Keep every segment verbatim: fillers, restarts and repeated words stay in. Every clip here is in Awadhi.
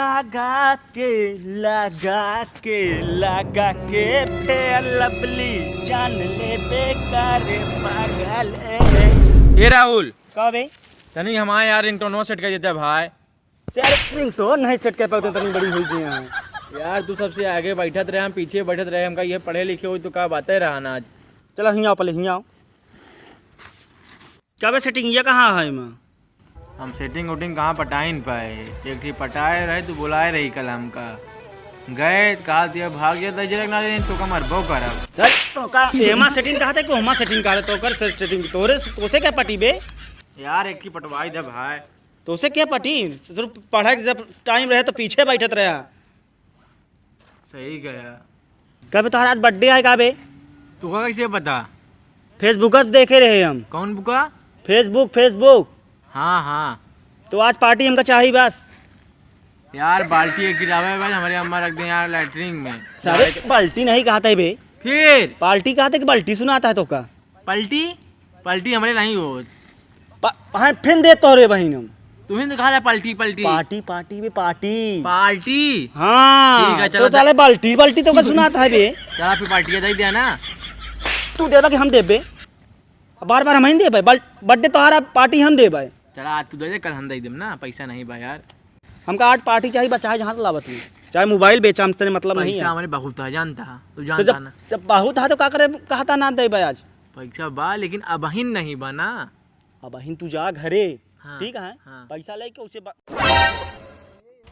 लगा के, लगा के, लगा के फेयर लवली जान ले बेकार पागल है। ए राहुल, का बे? तनी हमारे यार रिंगटोनवा सेट कर देते भाई। से अरे रिंगटोन नहीं सेट कर पाते, तनी बड़ी हुई गई हैं। यार तू सबसे आगे बैठत रहे, हम पीछे बैठत रहे, हमका ये पढ़े लिखे हुई तो का बातें रहा ना आज। चला हियाँ आओ, पहले हियाँ आओ। का बे सेटिंग ये कहाँ है एमा? हम सेटिंग उटिंग कहाँ पटाइन पाए, एक ठी पटाए रहे तू बुलाए रही कल हमका, गए काल तिया भाग जाता जरक ना रही तो का मरबो करब। सर तो का एमा सेटिंग कहा था कि ओमा सेटिंग कहा था, तो कर से सेटिंग तोरे तोसे क्या पटी बे? यार एक ठी पटवाई दे भाई। तोसे क्या पटी? सिर्फ पढ़े के जब टाइम रहे तो पीछे बैठत रहा। सही गया। का बे तोहरा आज बर्थडे है का बे? तुका कैसे पता? Facebook पर देखे रहे हम। कौन बुका? Facebook, Facebook। हाँ हाँ। तो आज पार्टी हमका चाही बस। यार बाल्टी एक गिरावे बस, हमारे अम्मा रख दे यार लैट्रिन में। सारे बाल्टी नहीं कहता है बे। फिर? पार्टी कहते कि बाल्टी सुनाता है तो का? पलटी? पलटी हमरे नहीं होत। प-, हाँ, फिन दे तोहरे बहिन हम। तू ही तो कहा था पलटी, पलटी। पार्टी, पार्टी बे, पार्टी। पार्टी? हाँ, ठीक है, तो चलो। साले बाल्टी, बाल्टी तो का सुनात है बे। चला फिर पार्टी दे दिया ना। तू देबा कि हम देबे? बार बार हम ही देबे। बल-, बर्थडे तोहरा पार्टी हम देबे। चला आज तू दे दे, कल हम दे देम ना, पैसा नहीं बा यार। हमका आज पार्टी चाही बा, चाहे जहाँ से लावत ही, चाहे मोबाइल बेचा, हमसे मतलब नहीं पैसा है। हमारे बहुत है, जानता है, तू तो जानता जब, ना। जब बहुत है तो का करे, कहता ना देबे आज। पैसा बा, लेकिन अबहिन नहीं बा ना। अबहिन तू जा घरे, हाँ, ठीक है? हाँ। पैसा लेके उसे बा-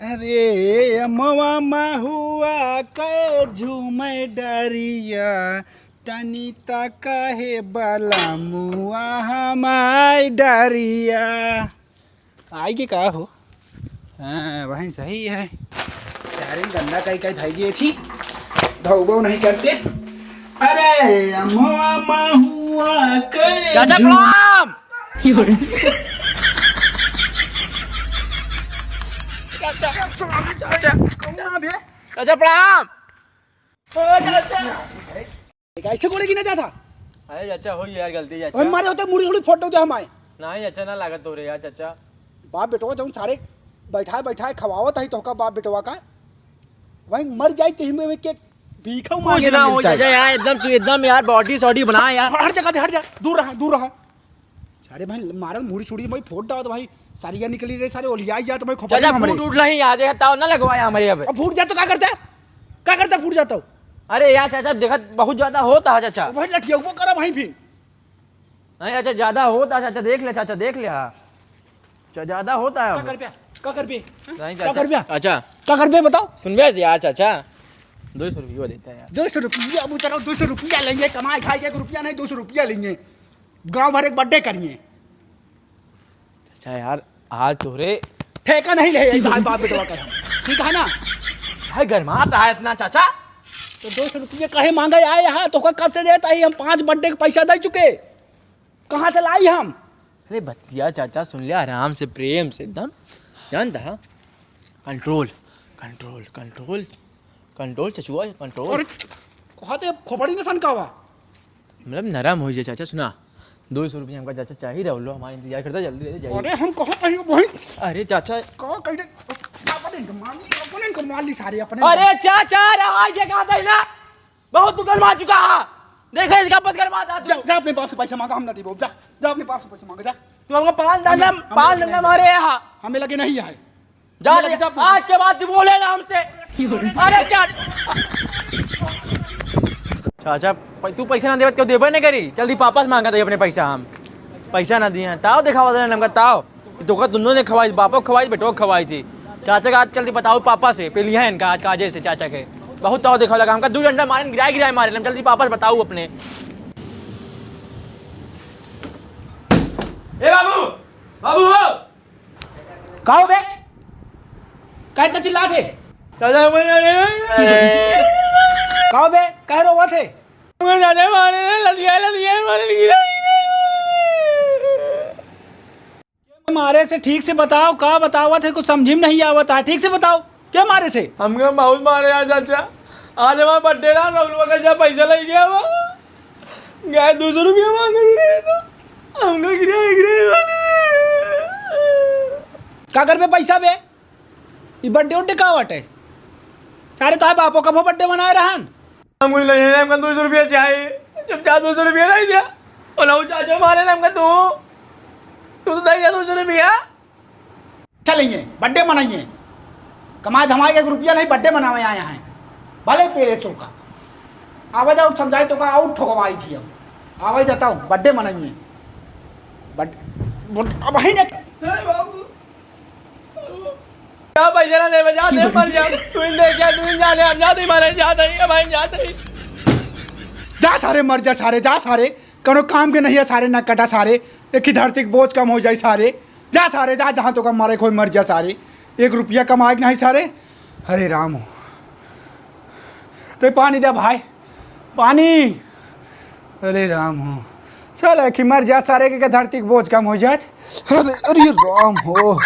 अरे अमवा महुआ के झूमे डरिया, तनी तक हे बलमुआ हमार डरिया। आई के का हो? हाँ, वही सही है। यार, इन गंदा कई कई धाई दिए थी। धोबो नहीं करते। अरे, अम्मा, अम्मा हुआ के चाचा, झू- प्रणाम। चाचा, चाचा, कौन आ बे? चाचा, प्रणाम। ओ, चाचा। ऐसे गोड़े की ना जाता। अरे चाचा, होई यार गलती चाचा। ओए मारे होते मुड़ी उड़ी फोड़ दो हमारे। नहीं चाचा, ना लागत हो रे यार चाचा। बाप बेटवा जौन सारे बैठाए बैठाए खवावत है तोहका बाप बेटवा का, वहीं मर जाई तो हमें के भीखा कुछ मांगे ना ना हो मिलता है। चाचा यार, एकदम तू एकदम यार बॉडी सॉडी बना यार। हर जगह दे, हर जा, दूर रहा, दूर रहा। सारे भाई मारल मुड़ी सुड़ी भाई फोड़ डावत भाई, सारिया निकली रे सारे ओलियाई जात भाई खोपड़ी चाचा, में हमरे। फूट उठ नहीं याद है, ताव ना लगवाया हमारे अब। अब फूट जात तो का करता? का करता फूट जात हो? अरे यार चाचा, देखत बहुत ज्यादा होता है चाचा। ओ भाई लठिया वो करा भाई फिर। नहीं चाचा, ज्यादा होता है चाचा, देख ले चाचा, देख ले, हाँ। चाचा, ज्यादा होता है का अब। कर पे? का कर पे? नहीं का चाचा, कर पे? चाचा। का कर पे बताओ? सुन बे यार चाचा, दो सौ रुपया देता है यार। दो सौ रुपया, अब उतरो, दो सौ रुपया लेंगे, कमाए खाए के एक रुपया नहीं, दो सौ रुपया लेंगे। गांव भर एक बर्थडे करिए। अच्छा यार, आज तोरे ठेका नहीं ले, यही भाई बाप बेटवा का है। ठीक है ना? भाई गरमात है इतना चाचा। तो दो सौ रुपये कहे मांगे आए यहाँ, तो का कब से देता है? हम पांच बर्थडे के पैसा दे चुके, कहाँ से लाई हम? अरे बतिया चाचा सुन ले आराम से, प्रेम से एकदम, जानता है? कंट्रोल, कंट्रोल, कंट्रोल, कंट्रोल चचुआ, कंट्रोल। अरे, कहा थे खोपड़ी ने सन का हुआ? मतलब नरम हो जाए चाचा, सुना, दो सौ रुपया हमका चाचा चाहिए, रहो लो, हमारा इंतजार करता, जल्दी दे दे, जाइए। अरे, हम कहाँ कहीं वही? अरे चाचा। कहाँ कहीं दे? अपने इनका मार ली, अपने इनका मार ली सारे, अपने अरे इनका। चाचा, रे, आज ये कहा था ना? बहुत दुकान मार चुका है। देख ले, इसका बस कर मार जा, तू। जा अपने बाप से पैसा मांगा, हम ना देबो। जा, जा अपने बाप से पैसा मांगा, जा। तू हमको पान हमें, डंडा, हमें पान लगे डंडा नहीं। मारे है। हमें लगे नहीं है। जा हमें ले, लगे, जा अपने आज के बाद तू बोले ना हमसे। अरे चल। चाचा, प-, तू पैसा ना देबे तो क्यों देबे नहीं करी? जल्दी वापस मांगा था अपने पैसा हम। पैसा ना दिए हैं। ताव दिखावा देना हमका ताव। तोका दुनो ने खवाई, बापो खवाई, बेटो खवाई थी। चाचा का आज चलती बताओ पापा से, पेलिया है इनका आज काजे से चाचा के। बहुत ताव दिखावा लगा, हमका दो डंडा मारे, गिराए, गिराए मारे, हम चलती पापा से बताओ अपने। ए बाबू, बाबू हो। का हो बे? काहे इतना चिल्लात है? दादा, मैं का हो बे? काहे रोवत है? मैं दादा मारे रे, लतिया, लतिया मारे, गिरा, गिरा, गिरा। मारे से ठीक से बताओ, का बतावत है, कुछ समझी में नहीं आवत है, ठीक से बताओ, क्या मारे से? हमका बहुत मारे यार चाचा, आज हमारा बर्थडे रहा, रउलवा का जा पैसा लग गया बा, गए दो सौ रुपया मांगे रहे तो हमका गिरा, गिरा मारे। का करबे पैसा बे? ई बर्थडे उड्डे का बाटे? सारे तोहार बापो कबो बर्थडे मनाए रहन? हम कुछ नहीं है, हमका दो सौ रुपया चाहिए। जब चार दो सौ रुपया नहीं दिया, बोला वो चाचा मारे ना हमका, तू, तू तो दे दिया दो सौ रुपया। चलेंगे, बर्थडे मनाइए। कमाए धमाए के एक रुपया नहीं, बर्थडे मनावे आए हैं। भले पेले सो का। आवे जाओ, समझाए तो का, आउट ठोकवाई थी अब। आवे जाता हूँ, बर्थडे मनाइए। बट, बट, अब ही नहीं। अरे बाबू। क्या पैसा ना दे, बजा दे, मर जा। तू इन दे क्या, तू इन जाने, हम जाते ही मारे, जाते ही, हम जाते ही। जा सारे, मर जा सारे, जा सारे। कौनो काम के नहीं है सारे, ना कटा सारे। एक ही धरती के बोझ कम हो जाए सारे। जा सारे, जा, जहाँ तो का मरे कोई मर जा सारे। एक रुपया कमाए के नहीं सारे। हरे राम हो। तो पानी दे भाई, पानी। अरे राम हो। चल, एक ही मर जा सारे के, के धरती के बोझ कम हो जात। अरे, अरे राम हो।